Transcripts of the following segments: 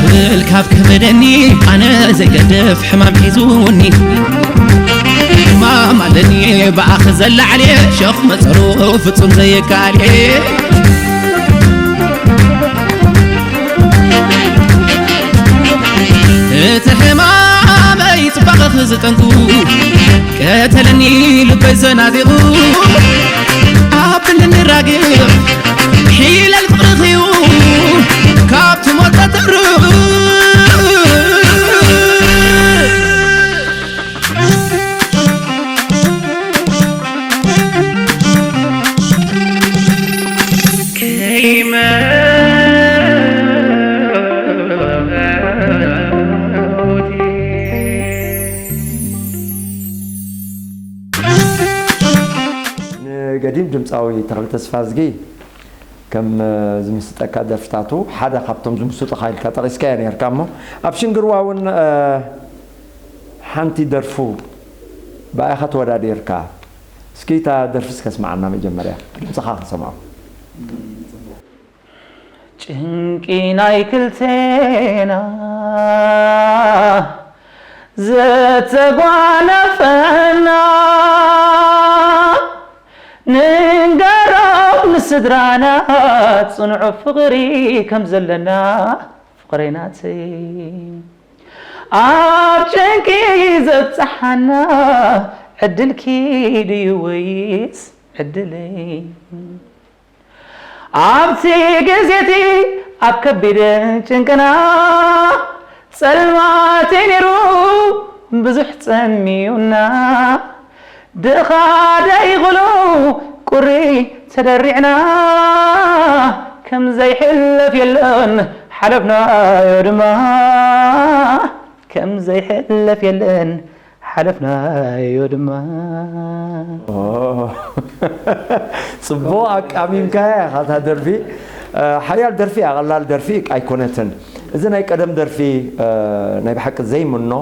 ብል ካብ ከበደኒ ኣነ ዘይገድፍ ሕማም ሒዙኒ። ሕማም ኣለኒ ብኣኺ ዘለዓልየ ሸኽ መጸሩ ፍጹም ዘየካልየ። እቲ ሕማመይ ጽባቐኺ ዝጠንቁ ቀተለኒ ልበይ ዘናጢቑ። ኣብ ክንዲ ንራግፍ ሒለል ፍቕርኺ እዩ ካብቲ ሞት ዘተርፍ። ንገዲም ድምፃዊ ተኽለ ተስፋዝጊ ከም ዝምስጠካ ደርፍታቱ ሓደ ካብቶም ዝምስጡኻ ኢልካ ጠቒስካዮ ነርካ እሞ ኣብ ሽንግርዋ እውን ሓንቲ ደርፉ ብኣይኻ ተወዳዲርካ። እስኪ እታ ደርፊ እስከ ስምዓና መጀመርያ ድምፅኻ ክንሰምዖ። ጭንቂ ናይ ክልቴና ዘተጓነፈና፣ ንንገሮም ንስድራና ጽኑዕ ፍቕሪ ከም ዘለና። ፍቕረይ ናተይ ኣብ ጭንቂ ዘብጽሓና፣ ዕድልኪ ድዩ ወይስ ዕድለይ? ኣብቲ ግዜቲ ኣብ ከቢድ ጭንቅና፣ ጸልማት ነይሩ ብዙሕ ጸሚዩና። ድኻ ደይኽሉ ቁሪ ተደሪዕና፣ ከም ዘይሕለፍ የለን ሓለፍናዮ ድማ፣ ከም ዘይሕለፍ የለን ሓለፍናዮ ድማ። ኦ፣ ጽቡቕ ኣቃሚምካያ ኢኻ እታ ደርፊ። እ፣ ሓያል ደርፊ እያ፣ ቀላል ደርፊ ኣይኮነትን። እዚ ናይ ቀደም ደርፊ፣ እ፣ ናይ ብሓቂ ዘይምኖ፣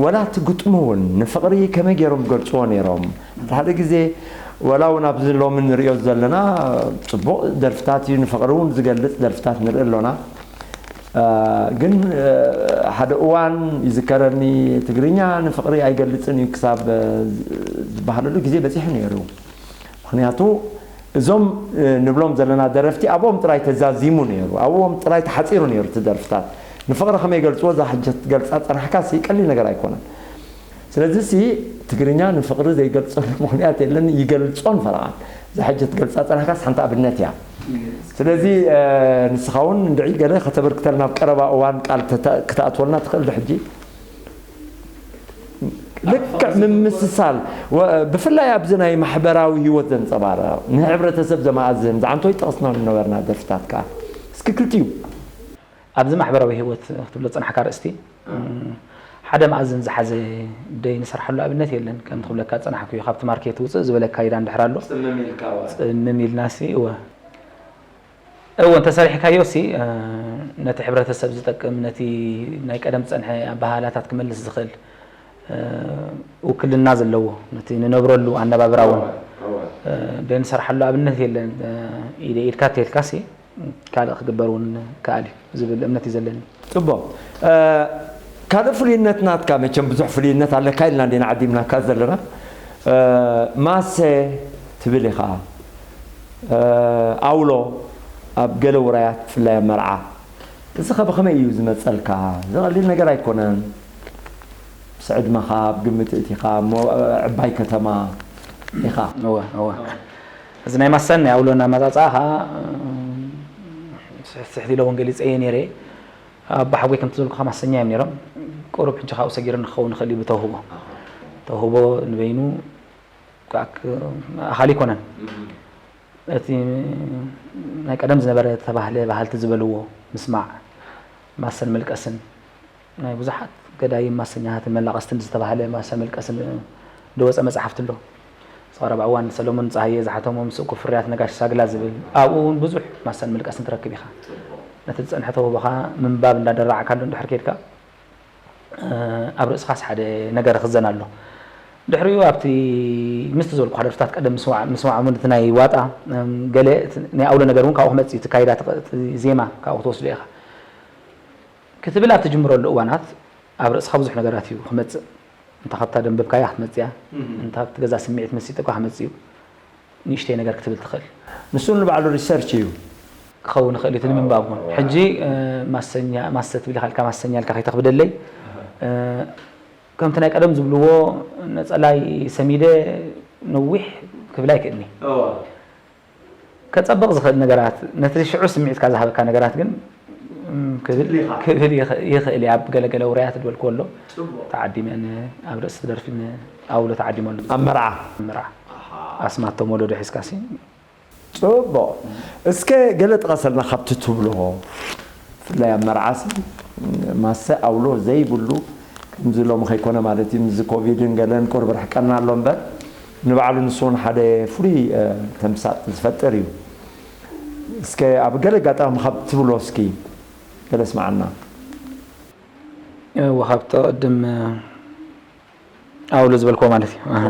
ወላ እቲ ግጥሙ እውን ንፍቕሪ ከመይ ገይሮም ዝገልጽዎ ነይሮም። እቲ ሓደ ግዜ፣ ወላ እውን ኣብዚ ሎሚ ንሪኦ ዘለና ጽቡቕ ደርፍታት እዩ፣ ንፍቕሪ እውን ዝገልጽ ደርፍታት ንርኢ ኣሎና። እ፣ ግን፣ እ፣ ሓደ እዋን ይዝከረኒ፣ ትግርኛ ንፍቕሪ ኣይገልጽን እዩ ክሳብ፣ እ፣ ዝበሃለሉ ግዜ በጺሑ ነይሩ። ምኽንያቱ እዞም፣ እ፣ ንብሎም ዘለና ደረፍቲ ኣብኦም ጥራይ ተዛዚሙ ነይሩ፣ ኣብኦም ጥራይ ተሓጺሩ ነይሩ እቲ ደርፍታት። ንፍቕሪ ከመይ ገልጽዎ፣ እዛ ሕጂ ትገልጻ ጸናሕካ ሲ ቀሊል ነገር ኣይኮነን። ስለዚ ሲ ትግርኛ ንፍቕሪ ዘይገልጸሉ ምኽንያት የለን፣ ይገልጾን ፈረቓን። እዛ ሕጂ ትገልጻ ጸናሕካስ ሓንቲ ኣብነት እያ። ስለዚ፣ እ፣ ንስኻ እውን እንድዒ ገለ ከተበርክተልና ኣብ ቀረባ እዋን ቃል ተተ-፣ ክትኣትወልና ትኽእል ዶ ሕጂ? ልክዕ ምምስሳል፣ ወ-፣ ብፍላይ ኣብዚ ናይ ማሕበራዊ ህይወት ዘንጸባርቕ፣ ንሕብረተሰብ ዘማእዝን፣ ዝዓንቶይ ጠቕስና ነበርና ደርፍታት ከኣ። እስኪ ክልቲኡ። ኣብዚ ማሕበራዊ ህይወት ክትብሎ ዝጸናሕካ ኣርእስቲ፣ ሓደ መኣዝን ዝሓዘ ደይ ንሰርሓሉ ኣብነት የለን። ከምቲ ክብለካ ዝጸናሕኩ እዩ፣ ካብቲ ማርኬት ውጽእ ዝበለ ኣካይዳ እንድሕር ኣሎ፣ ጽምም ኢልካ፣ እወ። ጽምም ኢልናሲ፣ እወ። እወ፣ እንተሰሪሕካዮሲ፣ እ፣ ነቲ ሕብረተሰብ ዝጠቅም፣ ነቲ ናይ ቀደም ዝጸንሐ ኣበሃህላታት ክመልስ ዝኽእል፣ እ፣ ውክልና ዘለዎ፣ ነቲ ንነብረሉ ኣነባብራ እውን፣ እወ፣ እወ። እ፣ ደይ ንሰርሓሉ ኣብነት የለን። እ፣ ኢደ ኢድካ ተልካሲ፣ ካልእ ክግበር እውን ከኣል እዩ ዝብል እምነት እዩ ዘለኒ። ጽቡቕ። እ፣ ካልእ ፍሉይነት ናትካ፣ መቸም ብዙሕ ፍሉይነት ኣለካ ኢልና እንዲና ዓዲምናካ ዘለና። እ፣ ማሰ ትብል ኢኻ። እ፣ ኣውሎ ኣብ ገለ ውራያት፣ ብፍላይ ኣብ መርዓ። እዚ ኸ ብኸመይ እዩ ዝመጸልካ? እዚ ቀሊል ነገር ኣይኮነን። ምስ ዕድመኻ፣ ኣብ ግምት እቲኻ፣ እሞ ዕባይ ከተማ ኢኻ። እወ፣ እወ። እዚ ናይ ማሰን ናይ ኣውሎን ኣመጻጽኣ ኸኣ፣ ስሕት ስሕት ኢለ እውን ገሊጸዮ ነይረ። ኣቦሓጎይ ከምቲ ዝበልኩኻ ማሰኛ እዮም ነይሮም። ቁሩብ ሕጂ ካብኡ ሰጊሩ ንክኸውን ይኽእል እዩ ብተውህቦ። ተውህቦ ንበይኑ ከኣ ክ-፣ ኣኻሊ ኣይኮነን። እቲ ናይ ቀደም ዝነበረ ተባህለ ባህልቲ ዝበልዎ ምስማዕ፣ ማሰን ምልቀስን፣ ናይ ብዙሓት ገዳይም ማሰኛታትን መላቐስትን ዝተባህለ ማሰን ምልቀስን ዝወጸ መጽሓፍቲ ኣሎ። ዝቐረባ እዋን ሰሎሞን ጸሃየ ዝሓተሞ ምስ እኩብ ፍርያት ነጋሽ ሳግላ ዝብል፣ ኣብኡ እውን ብዙሕ ማሰን ምልቀስን ትረክብ ኢኻ። ነቲ ዝጸንሐ ተውህቦኻ ምንባብ እንዳደራዕካሉ እንድሕር ኬድካ፣ እ፣ ኣብ ርእስኻስ ሓደ ነገር ይኽዘን ኣሎ። ድሕሪኡ ኣብቲ ምስቲ ዝበልኩኻ ደርፍታት ቀደም ምስዋዕ-፣ ምስማዖም እቲ ናይ ዋጣ፣ እም፣ ገለ እቲ ናይ ኣውሎ ነገር እውን ካብኡ ክመጽእ እዩ፣ እቲ ካይዳ፣ እቲ ዜማ ካብኡ ክትወስዶ ኢኻ። ክትብል ኣብ ትጅምረሉ እዋናት ኣብ ርእስኻ ብዙሕ ነገራት እዩ ክመጽእ። እንተ ካብታ ደንበብካያ ክትመጽእ እያ፣ እንተ ካብቲ ገዛ ስምዒት መሲጥካ ክመጽእ እዩ። ንእሽተይ ነገር ክትብል ትኽእል። ንሱ ንባዕሉ ሪሰርች እዩ። ክኸውን ይኽእል እዩ እቲ ንምንባብ እውን። ሕጂ ማሰኛ ማሰ ትብል ኢኻ ኢልካ ማሰኛ ኢልካ ከይተኽብደለይ ከምቲ ናይ ቀደም ዝብልዎ ነፀላይ ሰሚደ ነዊሕ ክብል ኣይክእልኒ። ከጸብቕ ዝኽእል ነገራት ነቲ ሽዑ ስምዒትካ ዝሃበካ ነገራት ግን ክብል ይኽእል እየ። ኣብ ገለገለ ውራያት ዝበልክዎ ኣሎ ተዓዲመ ኣብ ርእሲ ደርፊ ኣውሎ ተዓዲመሉ ኣብ መርዓ መርዓ ኣስማቶም ወለዶ ሒዝካሲ ጽቡቕ። እስከ ገለ ጥቀሰልና ካብቲ ትብልዎ፣ ብፍላይ ኣብ መርዓሲ ማሰ ኣውሎ ዘይብሉ፣ ከምዚ ሎሚ ከይኮነ ማለት እዩ፣ ምስዚ ኮቪድን ገለን ቁሩብ ርሕቀና ኣሎ እምበር፣ ንባዕሉ ንሱ እውን ሓደ ፍሉይ ተምሳጥ ዝፈጥር እዩ። እስከ ኣብ ገለ ኣጋጣሚ ካብ ትብሎ እስኪ ገለ ስምዓና። እወ፣ ካብቲ ቅድም ኣውሎ ዝበልክዎ ማለት እዩ። ኣሃ።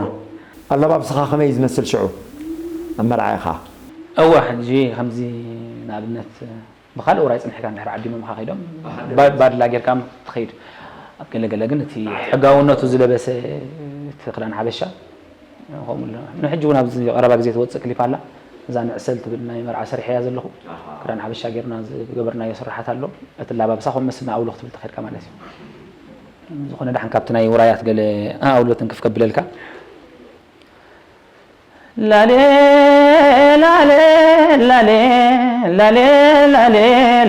ኣለባብስኻ ከመይ እዩ ዝመስል ሽዑ ኣብ መርዓ ኢኻ? እወ፣ ሕጂ ከምዚ ንኣብነት ብኻልእ ውራይ ጽኒሕካ እንድሕር ዓዲሞምኻ ከይዶም ባ- ባድላ ጌርካ ትኸይድ። ኣብ ገለገለ ግን እቲ ሕጋውነቱ ዝለበሰ እቲ ክዳን ሓበሻ ከምኡ ኣሎ። ንሕጂ እውን ኣብዚ ቀረባ ግዜ ትወጽእ ክሊፕ ኣላ። እዛ ንዕሰል ትብል ናይ መርዓ ሰሪሐያ ዘለኹ። ክዳን ሓበሻ ጌርና ዝገበርናዮ ስራሓት ኣሎ። እቲ ኣላባብሳ ከም መስል ንኣውሎ ክትብል ተኸድካ ማለት እዩ። ዝኾነ ደሓን ካብቲ ናይ ውራያት ገለ ኣውሎ ትንክፍ ከብለልካ። ላሌ ላሌ ላሌ ላሌ ላሌ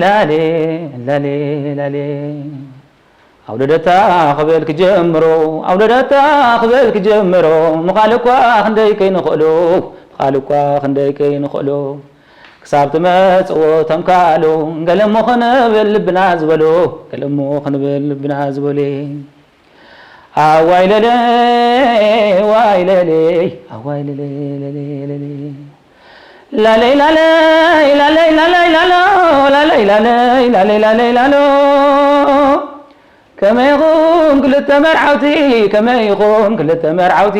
ላሌ ላሌ ላሌ ኣውለደታ ክብል ክጀምሮ ኣውለደታ ክብል ክጀምሮ ምኻል እኳ ክንደይ ከይንኽእሎ ምኻል እኳ ክንደይ ከይንኽእሎ ክሳብ ትመጽዎ ተምካሉ ገለሞ ክንብል ልብና ዝበሎ ገለሞ ክንብል ልብና ዝበሎ ኣዋይ ለለ ዋይ ለለ ኣዋይ ለለ ለለ ለለ ላለይ ላለይ ላለይ ላለይ ላሎ ላለይ ላለይ ላለይ ላለይ ላለይ ላሎ ከመይ ይኹን ክልተ መርዓውቲ ከመይ ይኹን ክልተ መርዓውቲ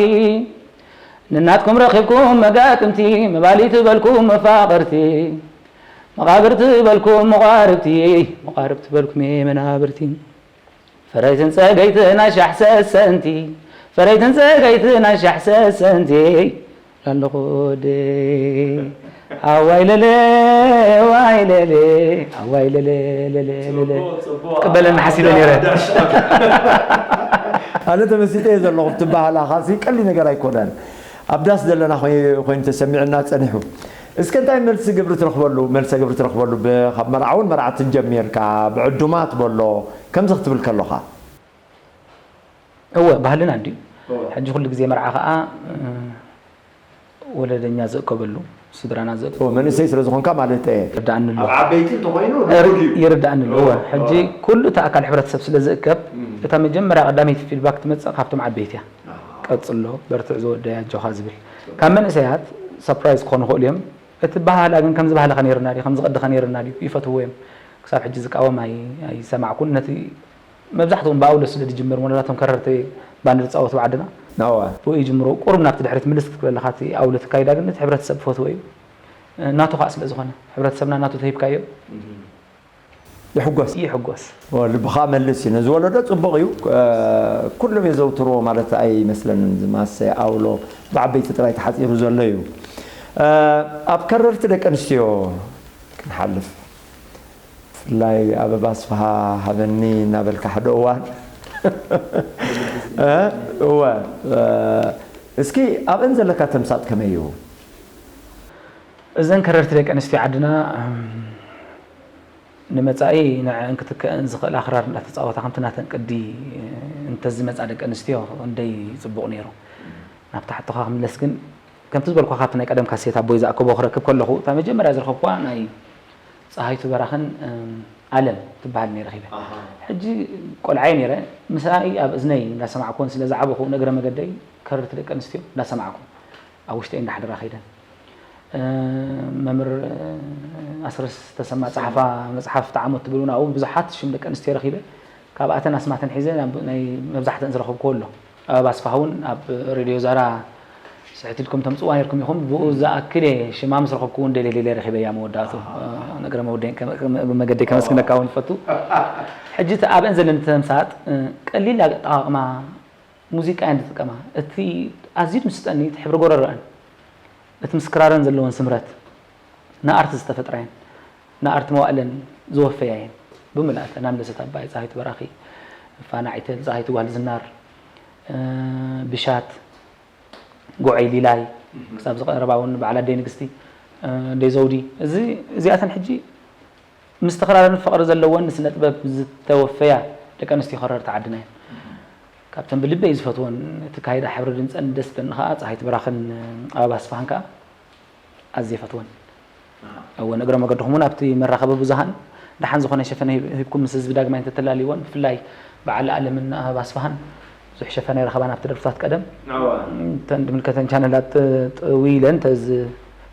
ንናትኩም ረኺብኩም መጋጥምቲ መባሊ ትበልኩም መፋቕርቲ መቓብር ትበልኩም መቓርብቲ መቓርብ ትበልኩም መናብርቲ ፈረይትን ጸገይትን ኣሻሕ ሰሰንቲ ፈረይትን ጸገይትን ኣሻሕ ሰሰንቲ ላለኹ ወደይ ኣዋይ ለለ ዋይ ለለ ኣዋይ ለለ ለለ ለለ ቅበለኒ ሓሲበ ነይረ ኣነ ተመሲጠ እየ ዘለኹ ትበሃላ ካሲ ቀሊ ነገር ኣይኮነን ኣብ ዳስ ዘለና ኮይኑ ተሰሚዕና ጸኒሑ እስከ እንታይ መልሲ ግብሪ ትረኽበሉ መልሰ ግብሪ ትረኽበሉ ካብ መርዓውን መርዓትን ጀሚርካ ብዕዱማት በሎ ከምዚ ክትብል ከለኻ እወ ባህልና እንድዩ ሕጂ ኩሉ ግዜ መርዓ ከዓ ወለደኛ ዝእከበሉ ስድራና ዝእከበሉ መንእሰይ ስለ ዝኾንካ ማለት እየ ይርድኣኒ ኣሎ ኣብ ዓበይቲ እንተኾይኑ ልዑል እዩ ይርድኣኒ ኣሎ እወ ሕጂ ኩሉ እቲ ኣካል ሕብረተሰብ ስለ ዝእከብ እታ መጀመርያ ቀዳመይቲ ፊድባክ ትመፅእ ካብቶም ዓበይቲ እያ ቀፅሎ በርትዕ ዝወደይ ኣጆኻ ዝብል ካብ መንእሰያት ሰፕራይዝ ክኾኑ ይኽእሉ እዮም እቲ ባህላ ግን ከምዚ ባህልኻ ነይርና ድዩ ከምዚ ቅድኻ ነይርና ድዩ ይፈትውዎ እዮም ክሳብ ሕጂ ዝቃወም ኣይ- ኣይሰማዕኩን ነቲ መብዛሕትኡ እውን ብኣውሎ ስለ ዝጅምር ወለዳቶም ከረርቲ ባንድ ዝፃወቱ ዓድና እወ ብኡ ይጅምሩ ቁሩብ ናብቲ ድሕሪት ምልስ ክትብል ኣለኻ እቲ ኣውሎ ትካይዳ ግን እቲ ሕብረተሰብ ፈትዎ እዩ ናቱ ከዓ ስለ ዝኾነ ሕብረተሰብና ናቱ ተሂብካዮ ይሕጎስ ይሕጎስ ልብኻ መልስ እዩ ነዚ ወለዶ ፅቡቕ እዩ ኩሎም የዘውትርዎ ማለት ኣይመስለንን ዝማሰ ኣውሎ ብዓበይቲ ጥራይ ተሓፂሩ ዘሎ እዩ ኣብ ከረርቲ ደቂ ኣንስትዮ ክንሓልፍ ብፍላይ ኣበባ ኣስፍሃ ሃበኒ እናበልካ ሓደ እዋን እወ እስኪ ኣብአን ዘለካ ተምሳጥ ከመይ እዩ እዘን ከረርቲ ደቂ ኣንስትዮ ዓድና ንመጻኢ ንዐን ክትከአን ዝኽእላ ክራር እንዳተጻወታ ከምቲ ናተን ቅዲ እንተዝመጻ ደቂ ኣንስትዮ ክንደይ ጽቡቕ ነይሩ ናብታ ሕቶኻ ክምለስ ግን ከምቲ ዝበልኩኻ ካብቲ ናይ ቀደም ካሴት ኣቦይ ዝኣከቦ ክረክብ ከለኹ እታ መጀመርያ ዝረኸብኩዋ ናይ ጸሃይቱ በራኽን ኣለም ትበሃል ነይ ረኺበ ሕጂ ቆልዓየ ነይረ ምሳይ ኣብ እዝነይ እንዳሰማዕኩወን ስለ ዝዓበኹ ነግረ መገደይ ከረርቲ ደቂ ኣንስትዮ እንዳሰማዕኩ ኣብ ውሽጠይ እንዳሕደራ ከይደን መምህር ኣስረስ ተሰማ ጸሓፋ መጽሓፍ ተዓሞት ትብል እውን ኣብኡ ብዙሓት ሽም ደቂ ኣንስትዮ ረኺበ ካብኣተን ኣስማተን ሒዘ ናይ መብዛሕተን ዝረኸብክዎ ኣሎ ኣበባ ኣስፋሃ እውን ኣብ ሬድዮ ዛራ ስሕት ኢልኩም ተምፅዋ ነርኩም ኢኹም። ብኡ ዝኣክል እየ ሽማ ምስ ረኸብኩ እውን ደልየ ደልየ ረኺበያ መወዳእቱ። ነገረ መወደይ መገደይ ከመስግነካ እውን ፈቱ። ሕጂ ኣብአን ዘለኒ ተምሳጥ ቀሊል ኣጠቃቅማ ሙዚቃ እየን ዝጥቀማ። እቲ ኣዝዩ ዝምስጠኒ እቲ ሕብሪ ጎረረአን እቲ ምስ ክራረን ዘለወን ስምረት ንኣርት ዝተፈጥራ እየን። ንኣርት መዋእለን ዝወፈያ እየን ብምልኣተን። ኣምለሰት ኣባይ፣ ፀሃይቱ በራኺ፣ ፋና ዒተል፣ ፀሃይቱ ጓል ዝናር፣ ብሻት፣ ጎዐይ ሊላይ፣ ክሳብ ዝቐረባ እውን በዓል ኣደይ ንግስቲ፣ ኣደይ ዘውዲ። እዚ እዚኣተን ሕጂ ምስ ተኸራረን ፍቕሪ ዘለወን ንስነ ጥበብ ዝተወፈያ ደቂ ኣንስትዮ ከረርቲ ዓድና እየን። ካብተን ብልበይ ዝፈትወን እቲ ካይዳ ሕብሪ ድምፀን ደስ በኒ ከዓ ፀሃይቱ በራኽን ኣበባ ኣስፋሃን ከዓ ኣዝየ ፈትወን። እወ፣ ንእግረ መገድኹም እውን ኣብቲ መራኸቢ ብዙሃን ደሓን ዝኾነ ሸፈነ ሂብ- ሂብኩም ምስ ህዝቢ ዳግማይ እንተተላልይዎን፣ ብፍላይ በዓል ኣለምን ኣበባ ኣስፋሃን ብዙሕ ሸፈነ ይረኸባን ኣብቲ ደርፍታት ቀደም። እተን ድምልከተን ቻነላት ጥ- ጥዊ ኢለን ተዚ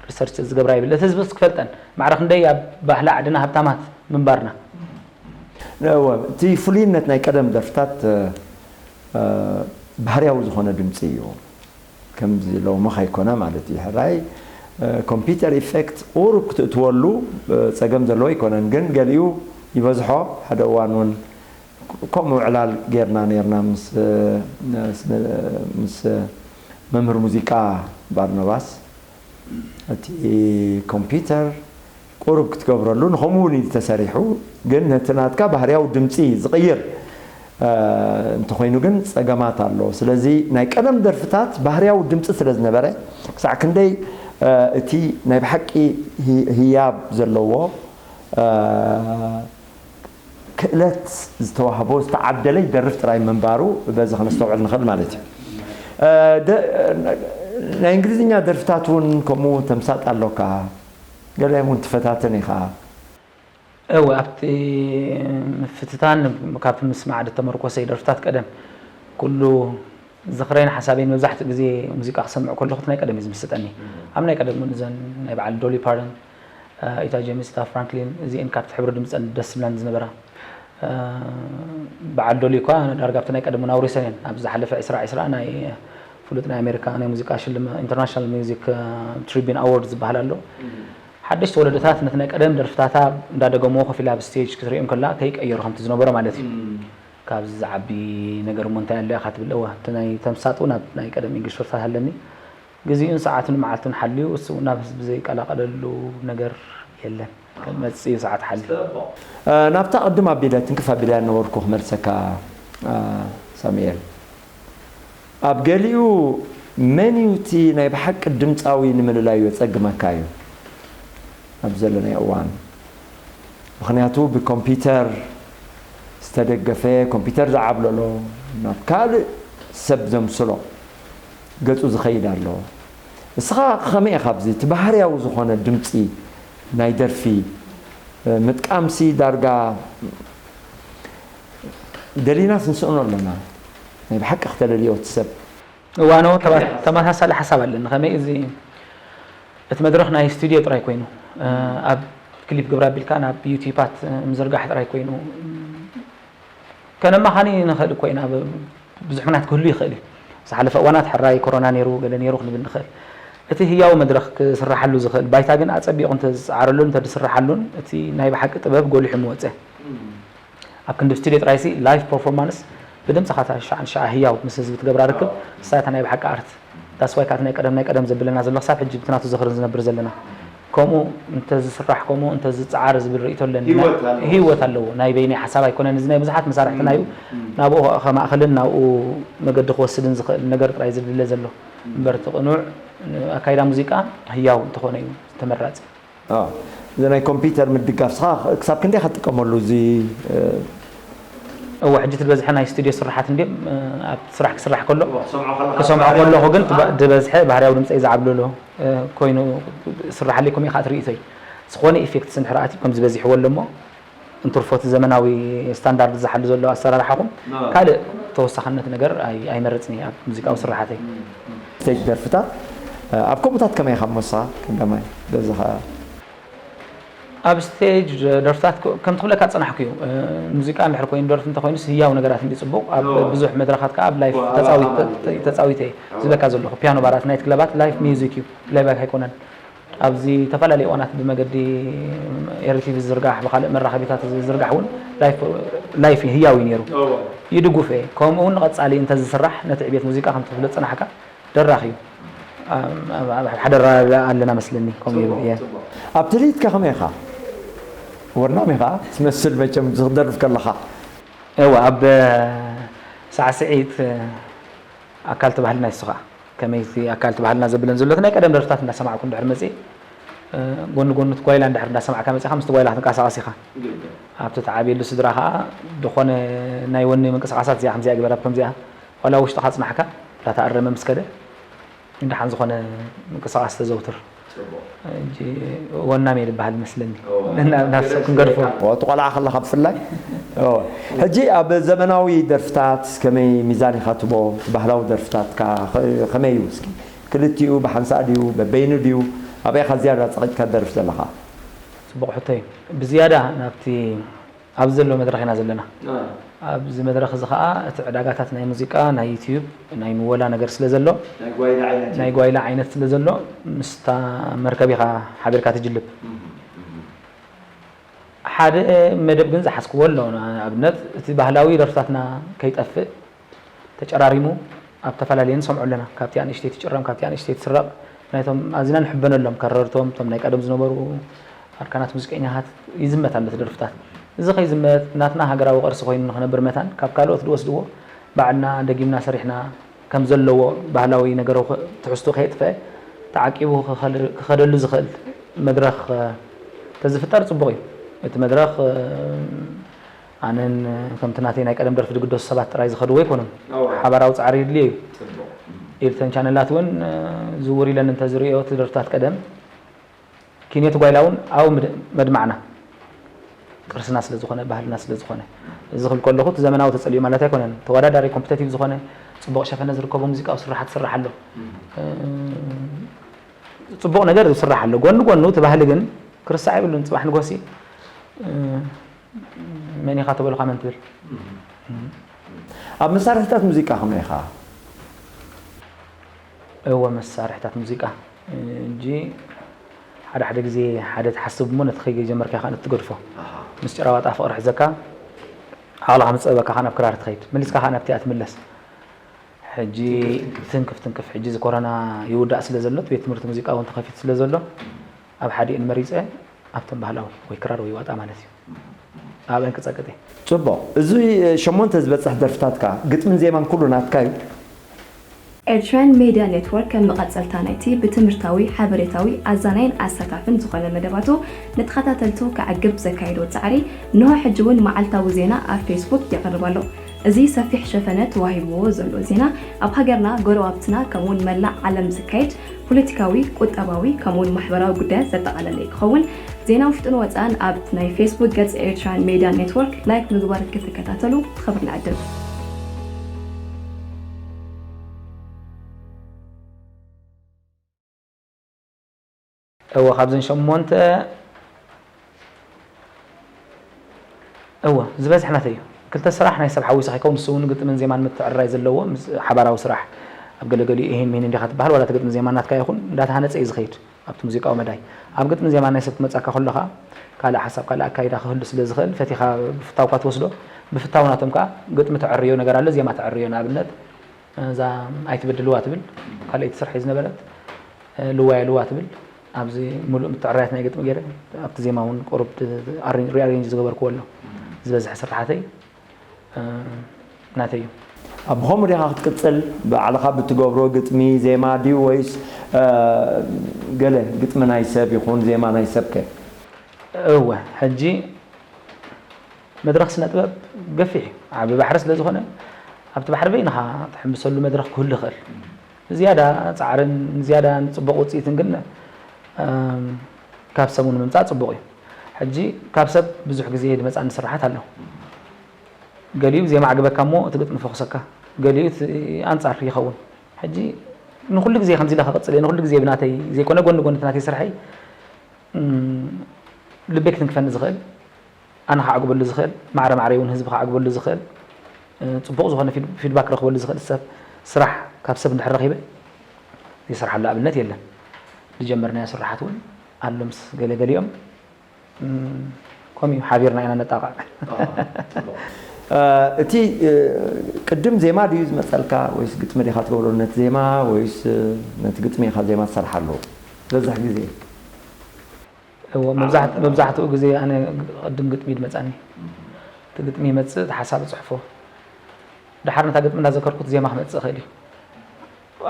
ሪሰርች ዝገብራ ይብል እቲ ህዝቢ ክፈልጠን ማዕረ ክንደይ ኣብ ባህሊ ዓድና ሃብታማት ምንባርና። እወ፣ እቲ ፍሉይነት ናይ ቀደም ደርፍታት እ፣ ባህርያዊ ዝኾነ ድምፂ እዩ። ከምዚ ሎሚ ከይኮነ ማለት እዩ። ሕራይ ኮምፒውተር ኢፌክት ቁሩብ ክትእትወሉ እ፣ ፀገም ዘለዎ ኣይኮነን፣ ግን ገሊኡ ይበዝሖ። ሓደ እዋን እውን ከምኡ ዕላል ጌርና ነርና ምስ እ፣ ምስ መምህር ሙዚቃ ባርኖባስ። እቲ ኮምፒውተር ቁሩብ ክትገብረሉ ንኸምኡ እውን እዩ ተሰሪሑ፣ ግን ነቲ ናትካ ባህርያዊ ድምፂ ዝቕይር እ፣ እንተኾይኑ ግን ፀገማት ኣሎ። ስለዚ ናይ ቀደም ደርፍታት ባህርያዊ ድምፂ ስለ ዝነበረ ክሳዕ ክንደይ እ፣ እቲ ናይ ብሓቂ ህ- ህያብ ዘለዎ እ፣ ክእለት ዝተዋህቦ ዝተዓደለ ይደርፍ ጥራይ ምንባሩ በዚ ከነስተውዕል ንኽእል ማለት እዩ። እ፣ ደ- ናይ እንግሊዝኛ ደርፍታት እውን ከምኡ ተምሳጥ ኣሎካ፣ ገሊኦም እውን ትፈታተን ኢኻ። እወ ኣብቲ ምፍትታን ካብቲ ምስማዕ ዝተመርኮሰ ደርፍታት ቀደም ኩሉ ዝኽረይን ሓሳበይን መብዛሕትኡ ግዜ ሙዚቃ ክሰምዕ ከለኹ እቲ ናይ ቀደም እዩ ዝምስጠኒ። ኣብ ናይ ቀደም እውን እዘን ናይ በዓል ዶሊ ፓርተን፣ ኢታ ጀምስ፣ ኢታ ፍራንክሊን እዚኤን ካብቲ ሕብሪ ድምፀን ደስ ዝብላን ዝነበራ። በዓል ዶሊ እኳ ዳርጋ ኣብቲ ናይ ቀደም እውን ኣውሪሰን እየን። ኣብ ዝሓለፈ ዕስራ ዕስራ ናይ ፍሉጥ ናይ ኣሜሪካ ናይ ሙዚቃ ሽልማ ኢንተርናሽናል ሚውዚክ ትሪቢን ኣዎርድ ዝበሃል ኣሎ። ሓደሽቲ ወለዶታት ነቲ ናይ ቀደም ደርፍታታ እንዳደገምዎ ኮፍ ኢላ ኣብ ስቴጅ ክትሪኦ እንከላ ከይቀየሮ ከምቲ ዝነበሮ ማለት እዩ። ካብዚ ዝዓቢ ነገር እሞ እንታይ ኣሎ ኢኻ ትብል? እወ፣ እቲ ናይ ተምሳጥ እውን ኣብ ናይ ቀደም ኢንግሊሽ ደርፍታት ኣለኒ። ግዜኡን ሰዓቱን መዓልቱን ሓልዩ እሱ እውን ናብ ህዝቢ ዘይቀላቐለሉ ነገር የለን። መፅኡ ሰዓት ሓልዩ። ናብታ ቅድም ኣቢለ ትንክፍ ኣቢለ ነበርኩ ክመልሰካ ሳሙኤል። ኣብ ገሊኡ መን እዩ እቲ ናይ ብሓቂ ድምፃዊ ንምልላዩ የፀግመካ እዩ ኣብ ዘለናዮ እዋን። ምኽንያቱ ብኮምፒውተር ዝተደገፈ ኮምፒውተር ዝዓብለሎ ናብ ካልእ ሰብ ዘምስሎ ገፁ ዝኸይድ ኣሎ። እስኻ ከመይ ኢኻ ኣብዚ እቲ ባህርያዊ ዝኾነ ድምፂ ናይ ደርፊ ምጥቃምሲ ዳርጋ ደሊናስ ንስእኖ ኣለና ናይ ብሓቂ ክተለልዮ እቲ ሰብ። እዋኖ ተመሳሳሊ ሓሳብ ኣለኒ። ከመይ እዚ እቲ መድረኽ ናይ ስቱድዮ ጥራይ ኮይኑ ኣብ ክሊፕ ግብራ ኣቢልካ ናብ ዩቲዩባት ምዝርጋሕ ጥራይ ኮይኑ ከነማኻኒ ንኽእል እኮ ኢና። ብዙሕ ምክንያት ክህሉ ይኽእል እዩ። ዝሓለፈ እዋናት ሕራይ ኮሮና ነይሩ ገለ ነይሩ ክንብል ንኽእል። እቲ ህያው መድረኽ ክስራሓሉ ዝኽእል ባይታ ግን ኣጸቢቑ እንተዝጸዓረሉን እንተዝስራሓሉን እቲ ናይ ብሓቂ ጥበብ ጎሊሑ ምወጸ። ኣብ ክንዲ ስቱድዮ ጥራይሲ ላይቭ ፐርፎርማንስ ብድምጽኻ እታ ሽዓ ንሽዓ ህያው ምስ ህዝቢ ትገብራ ርክብ እሳ እታ ናይ ብሓቂ ኣርት። ዳስ ዋይ ከኣ እቲ ናይ ቀደም ናይ ቀደም ዘብለና ዘሎ ክሳብ ሕጂ ብቲ ናቱ ዝኽርን ዝነብር ዘለና። ከምኡ እንተዝስራሕ ከምኡ እንተዝጸዓር ዝብል ርእይቶ ኣለኒ። ህይወት ኣለዎ። ህይወት ኣለዎ። ናይ በይነይ ሓሳብ ኣይኮነን። እዚ ናይ ብዙሓት መሳርሕትና እዩ። ናብኡ ከማእኽልን ናብኡ መገዲ ክወስድን ዝኽእል ነገር ጥራይ ዝድለ ዘሎ። እምበር እቲ ቅኑዕ ኣካይዳ ሙዚቃ ህያው እንተኾነ እዩ ተመራጺ። እዚ ናይ ኮምፒውተር ምድጋፍ ስኻ ክሳብ ክንደይ ከጥቀመሉ እዚ እወ ሕጂ እቲ ዝበዝሐ ናይ ስቱድዮ ስራሓት እንድዮም ኣብ ስራሕ ክስራሕ ከሎ ክሰምዖ ከለኹ ግን ዝበዝሐ ባህርያዊ ድምፀይ ዝዓብለሎ ኮይኑ ስራሓለይ ከምኡ ከዓ ትርኢተይ ዝኾነ ኢፌክትስ እንድሕር ኣትዩ ከምዚ በዚሕዎ ኣሎ እሞ እንትርፎ እቲ ዘመናዊ ስታንዳርድ ዝሓሉ ዘሎ ኣሰራርሓኹም ካልእ ተወሳኽነት ነገር ኣይመረፅን እየ ኣብ ሙዚቃዊ ስራሓተይ። ስቴጅ ደርፍታት ኣብ ከምኡታት ከመይ ኢኻ ሞሳ ቀዳማይ በዚ ኸዓ ኣብ ስቴጅ ደርፍታት ከምቲ ክብለካ ዝጸናሕኩ እዩ። ሙዚቃ እንድሕር ኮይኑ፣ ደርፊ እንተኮይኑስ ህያው ነገራት እንዲ ጽቡቕ፣ ኣብ ብዙሕ መድረኻት ከኣ ኣብ ላይፍ ተጻዊተ እየ ዝብለካ ዘለኹ። ፒያኖ ባራት፣ ናይት ክለባት ላይፍ ሚውዚክ እዩ፣ ፕሌይባክ ኣይኮነን። ኣብዚ ዝተፈላለዩ እዋናት ብመገዲ ኤርቲቪ ዝዝርጋሕ፣ ብኻልእ መራኸቢታት ዝዝርጋሕ እውን ላይፍ ህያው እዩ ነይሩ። ይድጉፍ እየ። ከምኡ እውን ንቐጻሊ እንተዝስራሕ፣ ነቲ ዕብየት ሙዚቃ ከምቲ ክፍለጥ ዝጸናሕካ ደራኺ እዩ። ኣብ ሓደ ኣረዳድኣ ኣለና መስለኒ፣ ከምኡ ይብል እየ። ኣብ ትልሂትካ ከመይ ኢኻ? ወናም ኢኻ ትመስል መቸም ክትደርፍ ከለኻ። እወ፣ ኣብ ሳዕስዒት ኣካል እቲ ባህልና እዩ። ንሱ ኸኣ ከመይ እቲ ኣካል እቲ ባህልና ዘብለን ዘሎ፣ እቲ ናይ ቀደም ደርፍታት እንዳሰማዕኩ እንድሕር መጺእ፣ ጎኒ ጎኒ እቲ ጓይላ እንድሕር እንዳሰማዕካ መጺኻ፣ ምስቲ ጓይላ ክትንቀሳቐስ ኢኻ። ኣብቲ ትዓብየሉ ስድራ ኸኣ ዝኾነ ናይ ወኒ ምንቅስቓሳት እዚኣ ከምዚኣ ግበር፣ ኣብ ከምዚኣ ዋላ ውሽጥኻ ጽናሕካ እንዳተኣረመ ምስ ከደ፣ ንደሓን ዝኾነ ምንቅስቓስ ተዘውትር። ሕጂ ወናም እየ ዝበሃል መስለኒ። ናብ ሰብ ክንገድፎ። እቲ ቆልዓ ከለኻ ብፍላይ። ሕጂ ኣብ ዘመናዊ ደርፍታት ከመይ ሚዛን ኢኻ ትቦ? እቲ ባህላዊ ደርፍታትካ ከ-፣ ከመይ እዩ እስኪ? ክልቲኡ ብሓንሳእ ድዩ? በበይኑ ድዩ? ኣበይ ኢኻ ዝያዳ ጸቒጥካ ትደርፍ ዘለኻ? ጽቡቕ ሕቶ እዩ። ብዝያዳ ናብቲ ኣብዚ ዘሎ መድረኽ ኢና ዘለና። ኣብዚ መድረኽ እዚ ኸኣ እቲ ዕዳጋታት ናይ ሙዚቃ፣ ናይ ዩትዩብ፣ ናይ ምወላ ነገር ስለ ዘሎ፣ ናይ ጓይላ ዓይነት እዩ። ናይ ጓይላ ዓይነት ስለ ዘሎ፣ ምስታ መርከብ ኢኻ ሓቢርካ ትጅልብ። ሓደ መደብ ግን ዝሓዝክዎ ኣሎ። ንኣብነት፣ እቲ ባህላዊ ደርፍታትና ከይጠፍእ፣ ተጨራሪሙ ኣብ ተፈላለየ ንሰምዖ ኣለና። ካብቲኣ ንእሽተይ ትጭረም፣ ካብቲኣ ንእሽተይ ትስረቕ። ናይቶም ኣዚና ንሕበነሎም ከረርቶም፣ እቶም ናይ ቀደም ዝነበሩ ኣርካናት ሙዚቀኛታት ይዝመት ኣሎ እቲ ደርፍታት። እዚ ከይዝመት ናትና ሃገራዊ ቅርሲ ኮይኑ ንኽነብር መታን ካብ ካልኦት ዝወስድዎ ባዕልና ደጊምና ሰሪሕና ከም ዘለዎ ባህላዊ ነገራዊ ትሕዝቶ ከየጥፈአ ተዓቂቡ ክኸል-፣ ክኸደሉ ዝኽእል መድረኽ ተዝፍጠር ጽቡቕ እዩ። እቲ መድረኽ ኣነን ከምቲ ናተይ ናይ ቀደም ደርፊ ዝግደሱ ሰባት ጥራይ ዝኸድዎ ኣይኮኑን። እወ። ሓባራዊ ጻዕሪ የድልዮ እዩ። ጽቡቕ። ኢልተን ቻነላት እውን ዝውር ኢለን እንተዝርእዮ እቲ ደርፍታት ቀደም ኪንዮቲ ጓይላ እውን ኣብኡ ምድ-፣ መድማዕና ቅርስና ስለ ዝኾነ ባህልና ስለ ዝኾነ። እዚ ክብል ከለኹ እቲ ዘመናዊ ተጸሊኡ ማለት ኣይኮነን። ተወዳዳሪ ኮምፒተቲቭ ዝኾነ ጽቡቕ ሸፈነ ዝርከቦ ሙዚቃዊ ስርሓት ይስራሕ ኣሎ። ጽቡቕ ነገር ይስራሕ ኣሎ። ጎኒ ጎኑ እቲ ባህሊ ግን ክርሳዕ የብሉን። ጽባሕ ንጎሲ መን ኢኻ ተበሉኻ መን ትብል? ኣብ መሳርሕታት ሙዚቃ ከመይ ኢኻ? እወ፣ መሳርሕታት ሙዚቃ። ሕጂ ሓደ ሓደ ግዜ ሓደ ትሓስብ እሞ ነቲ ከይጀመርካ ኢኻ ነቲ ትገድፎ። ኣሃ። ምስ ጭራዋጣ ፍቕሪ ሒዘካ፣ ዓቕልኻ ምስ ጸበካ ኢኻ ናብ ክራር ትኸይድ። መሊስካ ከኣ ናብቲኣ ትምለስ። ሕጂ ትንክፍ ትንክፍ ትንክፍ፣ ትንክፍ። ሕጂ እዚ ኮሮና ይውዳእ ስለ ዘሎ፣ እቲ ቤት ትምህርቲ ሙዚቃ እውን ተኸፊቱ ስለ ዘሎ፣ ኣብ ሓዲኡ ንመሪጸ ኣብቶም ባህላዊ ወይ ክራር ወይ ዋጣ ማለት እዩ። ኣብአን ክጸቅጥ እየ። ጽቡቕ። እዚ ሸሞንተ ዝበጽሕ ደርፍታትካ ግጥምን ዜማን ኩሉ ናትካ እዩ? ኤርትራን ሜድያ ኔትወርክ ከም መቐጸልታ ናይቲ ብትምህርታዊ፣ ሓበሬታዊ፣ ኣዛናይን ኣሳታፍን ዝኾነ መደባቱ ንተኸታተልቱ ከዕግብ ዘካየዶ ጻዕሪ፣ እንሆ ሕጂ እውን መዓልታዊ ዜና ኣብ ፌስቡክ የቕርብ ኣሎ። እዚ ሰፊሕ ሸፈነ ተዋሂብዎ ዘሎ ዜና፣ ኣብ ሃገርና፣ ጎረባብትና፣ ከምኡውን መላእ ዓለም ዝካየድ ፖለቲካዊ፣ ቁጠባዊ፣ ከምኡውን ማሕበራዊ ጉዳያት ዘጠቓለለ ክኸውን፣ ዜና ውሽጥን ወጻእን ኣብ ናይ ፌስቡክ ገጽ ኤርትራን ሜድያ ኔትወርክ ላይክ ምግባር ክትከታተሉ ብኽብሪ ንዕድም። እወ፣ ካብዘን ሸሞንተ፣ እወ፣ ዝበዝሕ ናተይ እዩ። ክልተ ስራሕ ናይ ሰብ ሓዊሱ ከይከውን፣ ንሱ እውን ግጥምን ዜማን ምትዕርራይ ዘለዎ፣ ምስ ሓባራዊ ስራሕ ኣብ ገለገሊኡ ኢሂን ሚሂን እንዲኻ ትበሃል፣ ዋላ እቲ ግጥምን ዜማን ናትካ ይኹን፣ እንዳተሃነጸ እዩ ዝኸይድ ኣብቲ ሙዚቃዊ መዳይ። ኣብ ግጥምን ዜማን ናይ ሰብ ክመጻካ ከሎ ኸኣ፣ ካልእ ሓሳብ፣ ካልእ ኣካይዳ ክህሉ ስለ ዝኽእል፣ ፈቲኻ ብፍታውካ ትወስዶ። ብፍታው ናቶም ከኣ፣ ግጥሚ ተዕርዮ ነገር ኣሎ፣ ዜማ ተዕርዮ፣ ንኣብነት፣ እዛ ኣይትበድልዋ ትብል ካልኣይቲ ስርሐይ ዝነበረት፣ እ፣ ልዋየ ልዋ ትብል። ኣብዚ ሙሉእ ምትዕርራያት ናይ ግጥሚ ገይረ፣ ኣብቲ ዜማ እውን ቁሩብ ድ-፣ ኣሬን-፣ ሪኣሬንጅ ዝገበርክዎ ኣሎ። ዝበዝሐ ስርሓተይ፣ እ፣ ናተይ እዩ። ኣብ ብኸምኡ ዲኻ ክትቅጽል? ባዕልኻ ብትገብሮ ግጥሚ፣ ዜማ ድዩ ወይስ፣ እ፣ ገለ ግጥሚ ናይ ሰብ ይኹን ዜማ ናይ ሰብ ከ? እወ፣ ሕጂ መድረኽ ስነ ጥበብ ገፊሕ እዩ። ዓቢ ባሕሪ ስለ ዝኾነ፣ ኣብቲ ባሕሪ በይንኻ ትሕምብሰሉ መድረኽ ክህሉ ይኽእል። ዝያዳ ጻዕርን ዝያዳ ንጽቡቕ ውጽኢትን ግን፣ እም፣ ካብ ሰብ እውን ምምጻእ ጽቡቕ እዩ። ሕጂ ካብ ሰብ ብዙሕ ግዜ ዝመጽኣኒ ስርሓት ኣሎ። ገሊኡ ዜማ ኣዕግበካ እሞ እቲ ግጥሚ ፈኹሰካ፣ ገሊኡ እቲ ኣንጻር ይኸውን። ሕጂ ንኹሉ ግዜ ከምዚ ኢለ ክቕጽል እየ፣ ንኹሉ ግዜ ብናተይ ዘይኮነ ጎኒ ጎኒ እቲ ናተይ ስርሐይ እም፣ ልበይ ክትንክፈኒ ዝኽእል፣ ኣነ ክዓግበሉ ዝኽእል፣ ማዕረ ማዕረ እውን ህዝቢ ክዓግበሉ ዝኽእል፣ እ፣ ጽቡቕ ዝኾነ ፊድ-፣ ፊድባክ ክረኽበሉ ዝኽእል ሰብ፣ ስራሕ ካብ ሰብ እንድሕር ረኺበ፣ ዘይሰርሓሉ ኣብነት የለን። ዝጀመርናዮ ስራሓት እውን ኣሎ ምስ ገለ ገሊኦም፣ እም፣ ከምኡ እዩ፣ ሓቢርና ኢና ነጣቕዕ። ኣሃ፣ ጽቡቕ። እ፣ እቲ፣ እ፣ ቅድም ዜማ ድዩ ዝመጸልካ ወይስ ግጥሚ ዲኻ ትገብሮ ነቲ ዜማ ወይስ፣ እ፣ ነቲ ግጥሚ ኢኻ ዜማ ትሰርሓሉ ዝበዝሕ ግዜ? እዎ፣ መብዛሕት-፣ መብዛሕትኡ ግዜ ኣነ ቅድም ግጥሚ እዩ ዝመጻኒ። እም። እቲ ግጥሚ ይመጽእ፣ እቲ ሓሳብ እጽሕፎ። ደሓር ነታ ግጥሚ እናዘከርኩ እቲ ዜማ ክመጽእ ይኽእል እዩ።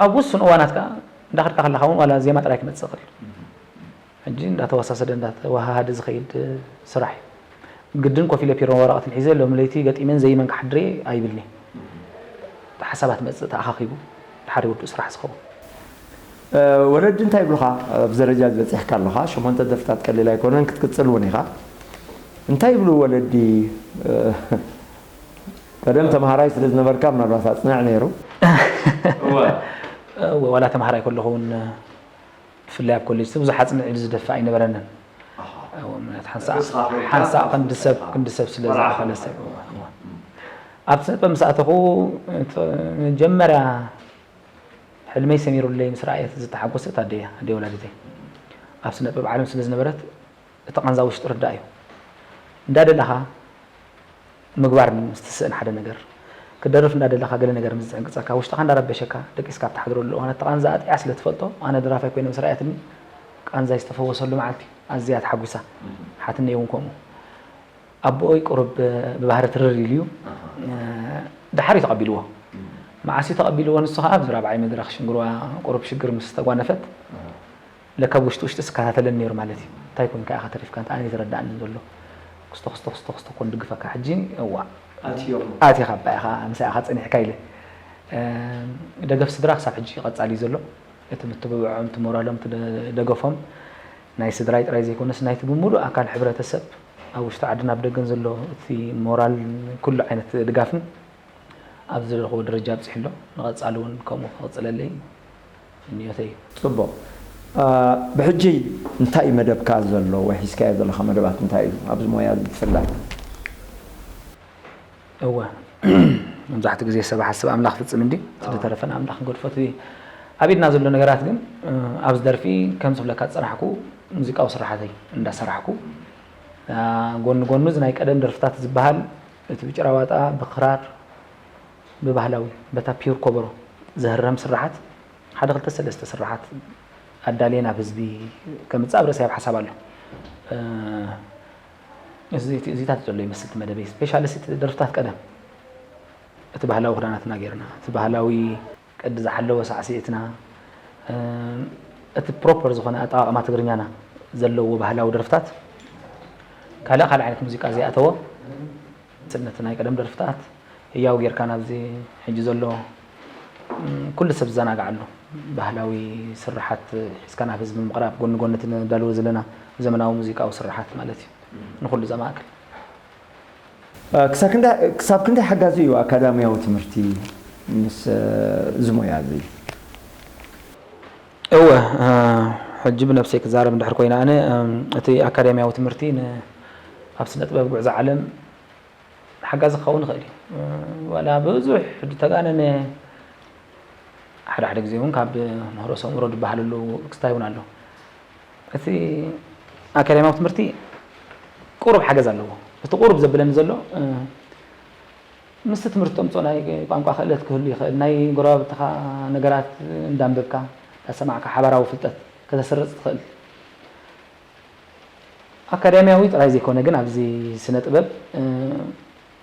ኣብ ውሱን እዋናት ከኣ እንዳኸድካ ከለኻ እውን ዋላ ዜማ ጥራይ ክመጽእ ይኽእል እዩ። እም። ሕጂ እንዳተወሳሰደ እንዳተወሃሃደ ዝኸይድ ስራሕ እዩ። ግድን ኮፍ ኢለ ፒሮን ወረቐትን ሒዘ ሎሚ ለይቲ ገጢመን ዘይመን ክሓድር እየ ኣይብልን'የ። እታ ሓሳባት መጽእ ተኣኻኺቡ ድሓር ውዱእ ስራሕ ዝኸውን። እ፣ ወለዲ እንታይ ይብሉኻ? ኣብዚ ደረጃ ዝበጺሕካ ኣለኻ፣ ሸሞንተ ደርፍታት ቀሊል ኣይኮነን፣ ክትቅጽል እውን ኢኻ። እንታይ ይብሉ ወለዲ? እ፣ ቀደም ተምሃራይ ስለ ዝነበርካ ምናልባት ኣጽንዕ ነይሩ። እወ። እወ፣ ዋላ ተምሃራይ ከለኹ እውን ብፍላይ ኣብ ኮሌጅ ብዙሕ ኣጽንዕ ኢሉ ዝደፍእ ኣይነበረንን። ኣሃ። እወ፣ ምኽንያቱ ሓንሳእ፣ ንስኻ ኮይንካ ሓንሳእ ክንዲ ሰብ፣ ንስኻ። ክንዲ ሰብ ስለ ቆልዓ ዝኣኸለ ኮይንካ። ሰብ። እወ፣ እወ። እም። ኣብ ስነ ጥበብ ምስ ኣተኹ፣ እቲ መጀመርያ ሕልመይ ሰሚሩለይ ምስ ረኣየት ዝተሓጎሰት ኣደይ እያ፣ ኣደይ ወላዲተይ። ኣብ ስነ ጥበብ ዓለም ስለ ዝነበረት፣ እቲ ቃንዛ ውሽጢ ርዳእ እዩ። እንዳደለኻ ምግባር ምስ ትስእን ሓደ ነገር፣ ክደርፍ እንዳደለኻ ገለ ነገር ምስ ዝዕንቅጸካ፣ ውሽጥኻ እንዳረበሸካ፣ ደቂስካ ኣብ ትሓድረሉ እዋን፣ እቲ ቃንዛ ኣጥዕያ ስለ ትፈልጦ፣ ኣነ ደራፋይ ኮይነ ምስ ረኣየትኒ፣ ቃንዛይ ዝተፈወሰሉ መዓልቲ፣ ኣዝያ ተሓጒሳ። እም። ሓትነይ እውን ከምኡ። ኣቦይ ቁሩብ ብባህሪ ትርር ኢሉ እዩ። ኣሃ። እ፣ ደሓር እዩ ተቐቢልዎ። እም። መዓስ እዩ ተቐቢልዎ? ንሱ ኸዓ ኣብዚ ራብዓይ መድረኽ ሽንግርዋ ቁሩብ ሽግር ምስ ተጓነፈት፣ ኣሃ። ለካ ብውሽጢ ውሽጢ ዝከታተለኒ ነይሩ ማለት እዩ። እንታይ ኮንካ ኢኻ ተሪፍካ? እንታይ ኣነ ዝተረዳእኒ ዘሎ? ክስቶ፣ ክስቶ፣ ክስቶ፣ ክስቶ ኮን ድግፈካ። ሕጂ፣ እዋእ። ኣትዮም። ኣቲኻ እባ ኢኻ፣ ምሳይ ኢኻ ጸኒሕካ ኢለ። እ፣ ደገፍ ስድራ ክሳብ ሕጂ ቀጻሊ እዩ ዘሎ። እቲ ምትብባዖም፣ እቲ ሞራሎም፣ እቲ ደ-፣ ደገፎም ናይ ስድራይ ጥራይ ዘይኮነስ ናይቲ ብምሉእ ኣካል ሕብረተሰብ ኣብ ውሽጢ ዓድን ኣብ ደገን ዘሎ እቲ ሞራል ኩሉ ዓይነት ድጋፍን ኣብ ዝደለኽዎ ደረጃ ኣብጺሑ ኣሎ። ንቐጻሊ እውን ከምኡ ክቕጽለለይ ምንዮተይ እዩ። ጽቡቕ። እ፣ ብሕጂ እንታይ እዩ መደብካ ዘሎ ወይ ሒዝካዮ ዘለኻ መደባት እንታይ እዩ ኣብዚ ሞያ እዚ ብፍላይ? እወ። መብዛሕትኡ ግዜ ሰብ ሓስብ ኣምላኽ ፍጽም እንድዩ። እቲ ኣዎ። ዝተረፈ ንኣምላኽ ንገድፎ። እቲ ኣብ ኢድና ዘሎ ነገራት ግን፣ እ፣ ኣብዚ ደርፊ ከም ዝብለካ ዝጸናሕኩ ሙዚቃዊ ስራሓተይ እንዳሰራሕኩ፣ እ፣ ጎኒ ጎኑ እዚ ናይ ቀደም ደርፍታት ዝበሃል፣ እቲ ብጭራዋጣ፣ ብክራር፣ ብባህላዊ፣ በታ ፒዩር ኮበሮ ዝህረም ስራሓት፣ ሓደ ክልተ ሰለስተ ስራሓት ኣዳልየ ናብ ህዝቢ ከምጽእ ኣብ ርእሰይ ኣብ ሓሳብ ኣሎ። እ፣ እዚ፣ እዚ፣ እዚታት ዘሎ ይመስል እቲ መደበይ። ስፔሻሊ እቲ ደርፍታት ቀደም፣ እቲ ባህላዊ ክዳናትና ጌርና፣ እቲ ባህላዊ ቅዲ ዝሓለወ ሳዕስዒትና፣ እ፣ እቲ ፕሮፐር ዝኾነ ኣጠቓቕማ ትግርኛና ዘለዎ ባህላዊ ደርፍታት፣ ካልእ፣ ካልእ ዓይነት ሙዚቃ ዘይኣተዎ፣ ስልነት ናይ ቀደም ደርፍታት፣ ህያው ጌርካ ናብዚ ሕጂ ዘሎ፣ ም፣ ኩሉ ሰብ ዝዘናግዓሉ ባህላዊ ስርሓት ሒዝካ ናብ ህዝቢ ምቕራብ፣ ጎኒ ጎኒ እቲ ነዳልዎ ዘለና ዘመናዊ ሙዚቃዊ ስርሓት ማለት እዩ። ንኹሉ ዘማእክል። እ፣ ክሳብ ክንደይ፣ ክሳብ ክንደይ ሓጋዚ እዩ ኣካዳሚያዊ ትምህርቲ ምስ፣ እ፣ እዚ ሞያ እዚ? እወ፣ እ፣ ሕጂ ብነብሰይ ክዛረብ እንድሕር ኮይነ ኣነ፣ እም፣ እቲ ኣካዳሚያዊ ትምህርቲ ን-፣ ኣብ ስነ ጥበብ ጉዕዞ ዓለም ሓጋዚ ክኸውን ይኽእል እዩ። እ፣ ዋላ ብዙሕ ዝተጋነነ፣ ሓደ ሓደ ግዜ እውን ካብ ምህሮ ሰምሮ ዝበሃለሉ ክስታይ እውን ኣሎ። እቲ ኣካዳሚያዊ ትምህርቲ ቁሩብ ሓገዝ ኣለዎ። እቲ ቁሩብ ዘብለኒ ዘሎ፣ እ፣ ምስቲ ትምህርቲ ተምጽኦ ናይ ቋንቋ ክእለት ክህሉ ይኽእል። ናይ ጎረባብትኻ ነገራት እንዳንበብካ፣ እንዳሰማዕካ ሓባራዊ ፍልጠት ከተስርጽ ትኽእል። ኣካዳሚያዊ ጥራይ ዘይኮነ ግን ኣብዚ ስነ ጥበብ፣ እ፣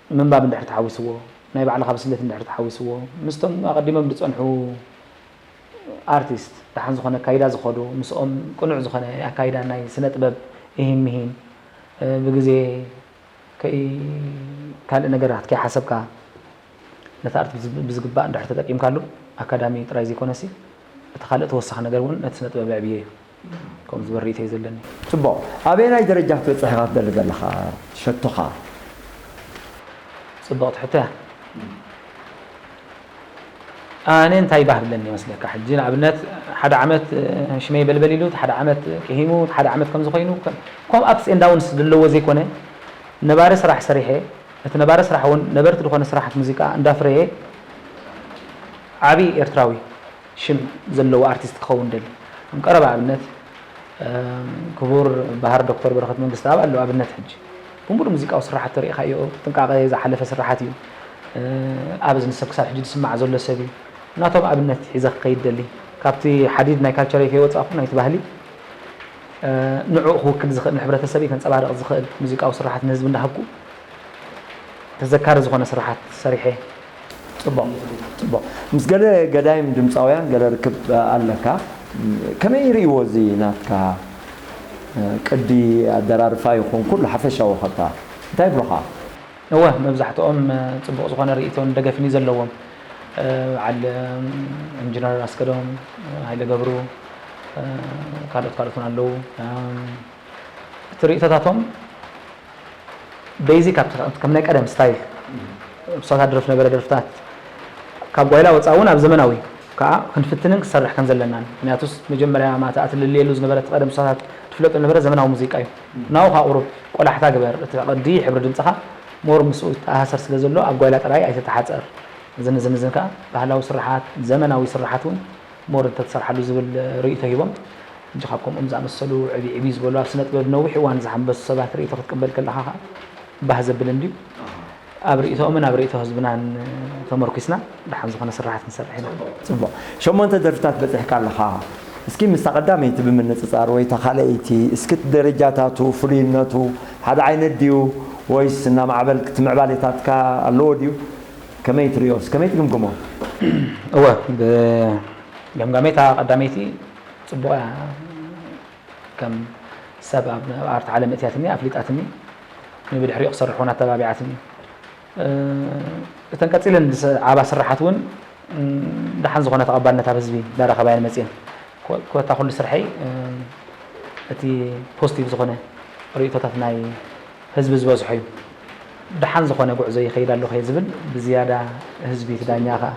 ምንባብ እንድሕር ተሓዊስዎ፣ ናይ ባዕልኻ ብስለት እንድሕር ተሓዊስዎ፣ ምስቶም ኣቐዲሞም ዝጸንሑ ኣርቲስት ደሓን ዝኾነ ኣካይዳ ዝኸዱ፣ ምስኦም ቅኑዕ ዝኾነ ኣካይዳ ናይ ስነ ጥበብ እሂን ምሂን፣ እ፣ ብግዜ ከይ-፣ ካልእ ነገራት ከይሓሰብካ ነቲ ኣርት ብዝ-፣ ብዝግባእ እንድሕር ተጠቂምካሉ፣ ኣካዳሚ ጥራይ ዘይኮነሲ፣ እቲ ካልእ ተወሳኺ ነገር እውን ነቲ ስነ ጥበብ የዕብዮ እዩ። ከምኡ ዝበል ርእይቶ እዩ ዘለኒ። ጽቡቕ። ኣበየናይ ደረጃ ክትበጽሕ ኢኻ ትደሊ ዘለኻ? ሸቶኻ? ጽብቕቲ ሕቶ እያ። ኣነ እንታይ ባህብለኒ ይመስለካ? ሕጂ ንኣብነት ሓደ ዓመት ሽመይ በልበል ኢሉ፣ ሓደ ዓመት ቅሂሙ፣ ሓደ ዓመት ከምዚ ኮይኑ፣ ከም ups and downs ዘለዎ ዘይኮነ፣ ነባሪ ስራሕ ሰሪሐ፣ እቲ ነባሪ ስራሕ እውን ነበርቲ ዝኾነ ስራሓት ሙዚቃ እንዳፍረየ ዓብዪ ኤርትራዊ ሽም ዘለዎ ኣርቲስት ክኸውን ደሊ። ከም ቀረባ ኣብነት ክቡር ባህር ዶክተር በረኸት መንግስተኣብ ኣሎ ኣብነት ሕጂ ብምሉእ ሙዚቃዊ ስራሓት ተሪኢኻዮ ጥንቃቐ ዝሓለፈ ስራሓት እዩ። ኣብ እዝኒ ሰብ ክሳብ ሕጂ ዝስማዕ ዘሎ ሰብ እዩ። ናቶም ኣብነት ሒዘ ክኸይድ ደሊ። ካብቲ ሓዲድ ናይ ካልቸረይ ከይወፃእኹ ናይቲ ባህሊ ንዕኡ ክውክል ዝኽእል ንሕብረተሰበይ ከንፀባርቕ ዝኽእል ሙዚቃዊ ስራሓት ንህዝቢ እንዳሃብኩ ተዘካሪ ዝኾነ ስራሓት ሰሪሐ። ፅቡቕ። ፅቡቕ። ምስ ገለ ገዳይም ድምፃውያን ገለ ርክብ ኣለካ። ከመይ ይርእይዎ እዚ ናትካ ቅዲ ኣደራርፋ ይኹን ኩሉ ሓፈሻዊ ኸታ እንታይ ይብሉኻ? እወ መብዛሕትኦም ፅቡቕ ዝኾነ ርእይቶን ደገፍን እዩ ዘለዎም። በዓል ኢንጂነር ኣስገዶም ሃይለ ገብሩ ካልኦት ካልኦት እውን ኣለዉ። እቲ ርእይቶታቶም ቤዚክ ኣብቲ ከም ናይ ቀደም ስታይል ብሳታ ድርፍ ነበረ ደርፍታት ካብ ጓይላ ወፃ እውን ኣብ ዘመናዊ ከዓ ክንፍትንን ክሰርሕ ከም ዘለናን ምክንያቱስ መጀመርያ ማታ ኣትልልየሉ ዝነበረ እቲ ቀደም ብሳታት ትፍለጡ ነበረ ዘመናዊ ሙዚቃ እዩ ናው ከዓ ቁሩብ ቆላሕታ ግበር እቲ ቅዲ ሕብሪ ድምፅኻ ሞር ምስኡ ተኣሳሰር ስለ ዘሎ ኣብ ጓይላ ጥራይ ኣይተተሓፀር ዝንዝንዝን ከዓ ባህላዊ ስራሓት ዘመናዊ ስራሓት እውን ሞር እንተትሰርሓሉ ዝብል ርእይቶ ሂቦም። ሕጂ ካብ ከምኦም ዝኣመሰሉ ዕብይ ዕብይ ዝበሉ ኣብ ስነ ጥበብ ነዊሕ እዋን ዝሓንበሱ ሰባት ርእይቶ ክትቅበል ከለኻ ከዓ ባህ ዘብል እንድዩ። ኣብ ርእይቶኦምን ኣብ ርእይቶ ህዝብናን ተመርኲስና ደሓን ዝኾነ ስርሓት ክንሰርሕ ኢና። ፅቡቕ። ሸሞንተ ደርፍታት በፂሕካ ኣለኻ። እስኪ ምስታ ቀዳመይቲ ብምንፅፃር ወይ እታ ካልኣይቲ እስኪ እቲ ደረጃታቱ፣ ፍሉይነቱ ሓደ ዓይነት ድዩ ወይስ እናማዕበልክ እቲ ምዕባሌታትካ ኣለዎ ድዩ? ከመይ ትርእዮስ? ከመይ ትግምግሞ? እወ፣ ገምጋመይ እታ ቀዳመይቲ ጽቡቕ እያ። ከም ሰብ ኣብ ኣርት ዓለም እትያትኒ፣ ኣፍሊጣትኒ፣ ንብድሕሪኡ ክሰርሕ እውን ኣተባቢዓትኒ። እተን ቀጺለን ዝዓባ ስርሓት እውን ደሓን ዝኾነ ተቐባልነት ኣብ ህዝቢ እንዳረኸባ እየን መጺኤን። ኮታ ኩሉ ስርሐይ እቲ ፖዚቲቭ ዝኾነ ርእይቶታት ናይ ህዝቢ ዝበዝሖ እዩ። ደሓን ዝኾነ ጉዕዞ ይኸይድ ኣለኹ እየ ዝብል ብዝያዳ ህዝቢ እቲ ዳኛ ኸዓ።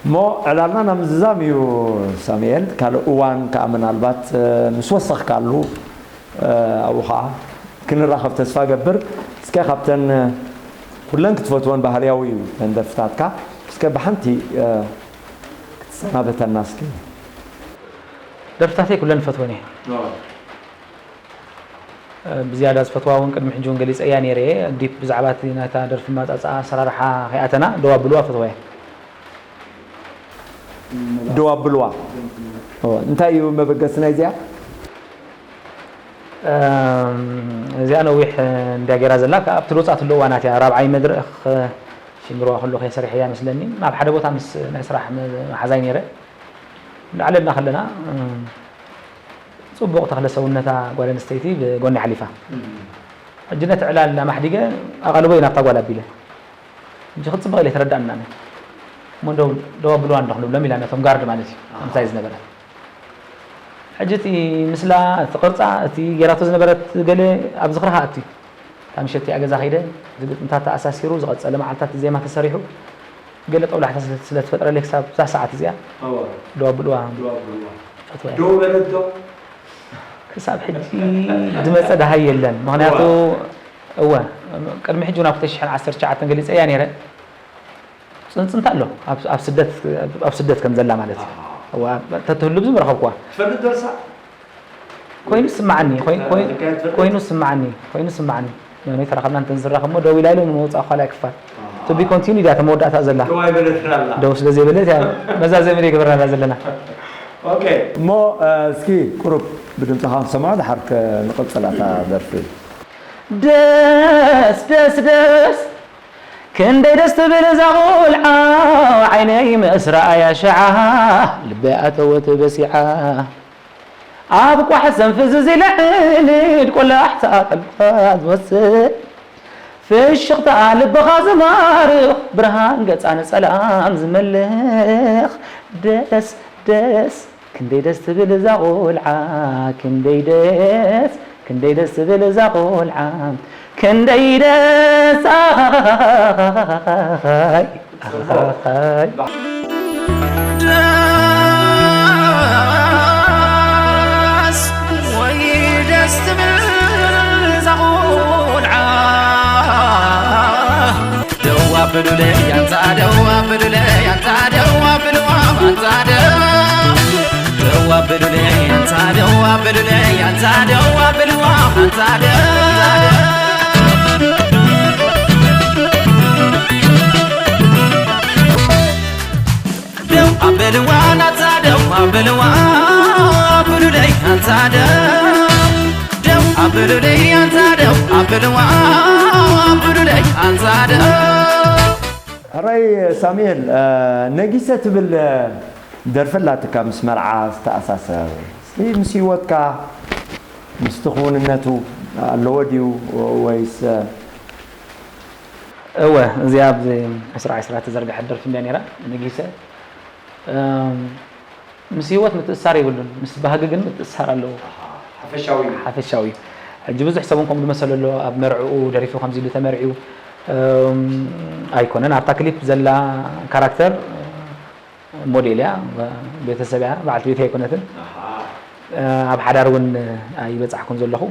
እሞ ዕላልና ናብ ምዝዛም እዩ ሳሙኤል። ካልእ እዋን ከዓ ምናልባት ምስ ወሰኽካሉ ኣብኡ ከዓ ክንራኸብ ተስፋ እገብር። እስከ ካብተን ኩለን ክትፈትወን ባህርያዊ እዩ እተን ደርፍታትካ። እስከ ብሓንቲ ክትሰናበተና እስኪ። ደርፍታተይ ኩለን እፈትወን እየ። ብዝያዳ ዝፈትዋ እውን ቅድሚ ሕጂ እውን ገሊፀያ ነይረ እየ። ዲፕ ብዛዕባ እቲ ናይታ ደርፊ ኣመፃፅኣ ኣሰራርሓ ከይኣተና ደው ኣብልዋ ፈትዋ እየ። ደው ኣብልዋ እንታይ እዩ መበገሲ ናይዚኣ? እዚኣ ነዊሕ እንድያ ገይራ ዘላ ኣብቲ ልወፃትሉ እዋናት እያ። ራብዓይ መድረኽ ጅምርዋ ከሎ ከይሰሪሐያ መስለኒ ኣብ ሓደ ቦታ ምስ ናይ ስራሕ መሓዛይ ነይረ። እንዳዕለልና ከለና ፅቡቕ ተኽለ ሰውነታ ጓል ኣንስተይቲ ብጎኒ ሓሊፋ። ሕጂ ነቲ ዕላል ኣማሕዲገ ኣቓልቦ እዩ ናብታ ጓል ኣቢለ። ሕጂ ክፅበቕ ኢለ ተረዳእና ኣነ። እሞ እንደው ደው ኣብልዋ እንዶ ክንብሎም ኢላ ነቶም ጋርድ ማለት እዩ። እንታይ ዝነበረ። ሕጂ እቲ ምስላ፣ እቲ ቅርፃ፣ እቲ ጌራቶ ዝነበረት ገለ ኣብ ዝኽርኻ ኣትዩ። እታ ምሸት እቲኣ ገዛ ከይደ፣ እዚ ግጥምታት ተኣሳሲሩ፣ ዝቐጸለ መዓልታት ዜማ ተሰሪሑ፣ ገለ ጦብላሕታ ስለ- ስለ ትፈጥረለይ ክሳብ እዛ ሰዓት እዚኣ እወ፣ ደው ኣብልዋ ደው ኣብልዋ። ፈትዋ እየ። ደው በለት ዶ? ክሳብ ሕጂ ዝመጸ ደሃይ የለን። ምኽንያቱ እወ። እወ ቅድሚ ሕጂ እውን ኣብ ክልተ ሽሕን ዓሰርተ ትሽዓተን ገሊጸያ ነይረ። ጽንጽንታ ኣሎ ኣብ ኣብ ስደት ኣብ ስደት ከም ዘላ ማለት እዩ። እዋ ተትህሉ ብዙ ምረኸብኩዋ። ትፈልጥ ዶ ንሳ? ኮይኑ ስምዓኒ ኮይኑ ኮይኑ ስምዓኒ ኮይኑ ስምዓኒ። ነሆይ ተራኸብና እንተ ንዝራኸብ እሞ ደው ኢላ ኢሉ ንምውጻእ ኳላ ኣይክፋል። To be continue ድያ እታ መወዳእታ ዘላ። ደው ኣይበለትን ኣላ። ደው ስለ ዘይበለት እያ መዛዘሚ ዘይገበርናላ ዘለና። ኦኬ። እሞ እስኪ ቁሩብ ብድምፅኻ ንሰምዖ ድሓር ከ ንቐፅላ እታ ደርፊ። ደስ ደስ ደስ ክንደይ ደስ ትብል እዛ ቖልዓ ዓይነይ ምስ ረኣያ ሽዓ ልበይ ኣተወት በሲዓ ኣብ ቋሕ ሰንፍዝዝ ኢለ ዕንድ ቆላሕታ ጠልፋ ዝወስድ ፍሽኽታ ልብኻ ዝማርኽ ብርሃን ገጻ ንጸላም ዝመልኽ ደስ ደስ ክንደይ ደስ ትብል እዛ ቖልዓ ክንደይ ደስ ክንደይ ደስ ትብል እዛ ቖልዓ ክንደይ ደስ ኣኻኻኻኻኻኻይ ኣኻኻኻይ። ደስ ወይ ደስ ትብል እዛ ቆልዓ። ደው ኣበሉለይ ኣንታ ደው ኣበሉለይ ኣንታ ደው ኣበሉዋ ኣንታ ደው። ደው ኣበሉለይ ኣንታ ደው ኣበሉለይ ኣንታ ደው ኣበሉዋ ኣንታ ደው። ደው ኣበልዋ ናታ ደው ኣበልዋ ኣበሉለይ ኣንታ ደው። ደው ኣበሉለይ ኣንታ ደው ኣበልዋ ኣበሉለይ ኣንታ ደው። ሕራይ ሳሙኤል፣ እ፣ ነጊሰ ትብል፣ እ፣ ደርፊ ኣላትካ ምስ መርዓ ዝተኣሳሰር። እስቲ ምስ ህይወትካ፣ ምስቲ ክውንነቱ ኣለዎ ድዩ ወይስ፣ እ፣ እወ፣ እዚኣ ኣብዚ ዕስራ ዕስራ እተዘርግሐት ደርፊ እንድያ ነይራ፣ ነጊሰ። እም፣ ምስ ህይወት ምትእስሳር የብሉን፣ ምስ ባህጊ ግን ምትእስሳር ኣለዎ። ሓፈሻዊ እዩ። ሓፈሻዊ እዩ። ሕጂ ብዙሕ ሰብ እውን ከምኡ ዝመሰሎ ኣሎ፣ ኣብ መርዕኡ ደሪፉ ከምዚ ኢሉ ተመርዕዩ፣ እም፣ ኣይኮነን። ኣብታ ክሊፕ ዘላ ካራክተር ሞዴል እያ፣ ቤተሰብ እያ፣ በዓልቲ ቤት ኣይኮነትን። ኣብ ሓዳር እውን ኣይበጻሕኩን ዘለኹ።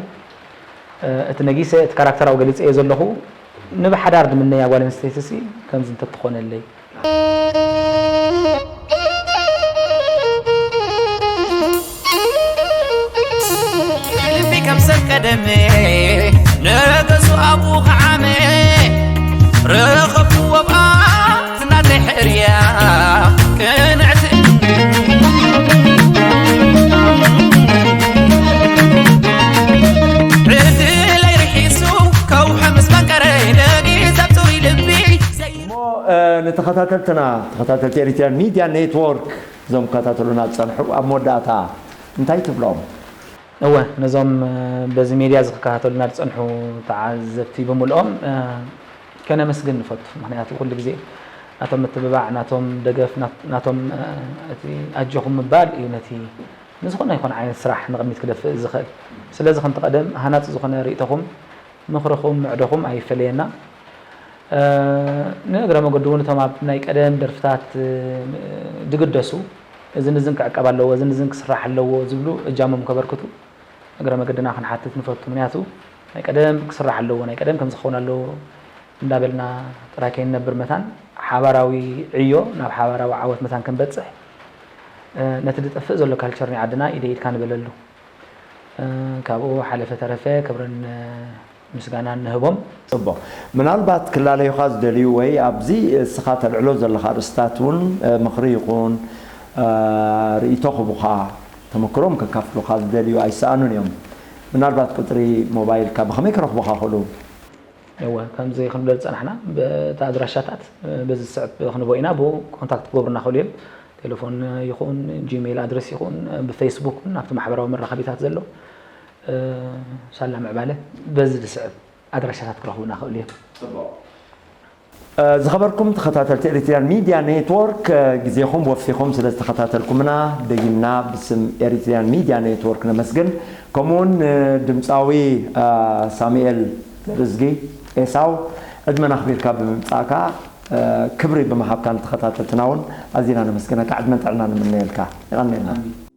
እቲ ነጊሰ፣ እቲ ካራክተር ኣብኡ ገሊጸዮ ዘለኹ፣ ንብሓዳር ድምነያ ጓል ኣንስተይቲ ሲ ከምዚ እንተትኾነለይ። ልቢ ከም ሰብ ቀደመ ነገሱ ኣብኡ ከዓመ ረኸብኩዎ ብኣ ዝናተይ ሕርያ ቅንዕቲ ዕድለይ ርሒሱ ከውሒ ምስ መንቀረይ ነጊሰ ብጽሩይ ልቢ ዘይ እሞ ንተኸታተልትና ተኸታተልቲ ኤሪትሪያን ሚድያ ኔትወርክ እዞም ክከታተሉና ዝጸንሑ ኣብ መወዳእታ እንታይ ትብሎም? እወ ነዞም በዚ ሜድያ እዚ ክከታተሉና ዝጸንሑ ተዓዘብቲ ብምልኦም ከነመስግን ንፈቱ። ምኽንያቱ ኩሉ ግዜ ናቶም ምትብባዕ፣ ናቶም ደገፍ፣ ናቶም እቲ ኣጆኹም ምባል እዩ ነቲ ንዝኾነ ይኹን ዓይነት ስራሕ ንቕድሚት ክደፍእ ዝኽእል። ስለዚ ከምቲ ቀደም ሃናጺ ዝኾነ ርእይቶኹም፣ ምኽርኹም፣ ምዕዶኹም ኣይፈለየና። ንእግረ መገዱ እውን እቶም ኣብ ናይ ቀደም ደርፍታት ዝግደሱ እዝን እዝን ክዕቀብ ኣለዎ፣ እዝን እዝን ክስራሕ ኣለዎ ዝብሉ እጃሞም ከበርክቱ እግረ መገድና ክንሓትት ንፈቱ። ምኽንያቱ ናይ ቀደም ክስራሕ ኣለዎ፣ ናይ ቀደም ከምዚ ክኸውን ኣለዎ እንዳበልና ጥራይ ከይንነብር መታን ሓባራዊ ዕዮ ናብ ሓባራዊ ዓወት መታን ክንበጽሕ ነቲ ዝጠፍእ ዘሎ ካልቸር ናይ ዓድና ኢደ ኢድካ ንበለሉ። ካብኡ ሓለፈ ተረፈ ክብርን ምስጋናን ንህቦም። ጽቡቕ። ምናልባት ክላለዩኻ ዝደልዩ ወይ ኣብዚ እስኻ ተልዕሎ ዘለኻ ኣርእስታት እውን ምኽሪ ይኹን ርእይቶ ክህቡኻ ተመክሮም ከካፍሉኻ ዝደልዩ ኣይሰኣኑን እዮም። ምናልባት ቁጽሪ ሞባይልካ ብኸመይ ክረኽቡኻ ይኽእሉ? እወ ከምዚ ክንብል ዝጸናሕና በቲ ኣድራሻታት በዚ ዝስዕብ ክንቦ ኢና ብኡ ኮንታክት ክገብሩና ይኽእሉ እዮም። ቴሌፎን ይኹን ጂሜል ኣድረስ ይኹን ብፌስቡክ እውን ኣብቲ ማሕበራዊ መራኸቢታት ዘሎ ሳላ ምዕባለ በዚ ዝስዕብ ኣድራሻታት ክረኽቡና ይኽእሉ እዮም። ዝኸበርኩም ተኸታተልቲ ኤሪትሪያን ሚድያ ኔትወርክ ግዜኹም ወፊኹም ስለ ዝተኸታተልኩምና ደጊምና ብስም ኤሪትሪያን ሚድያ ኔትወርክ ነመስግን። ከምኡውን ድምፃዊ ሳሙኤል ዘርእዝጊ ኤሳው ዕድመና ኣኽቢርካ ብምምፃእካ ክብሪ ብምሃብካ ንተኸታተልትና እውን ኣዚና ነመስግነካ። ዕድመን ጥዕናን ንምነየልካ። የቐንየልና።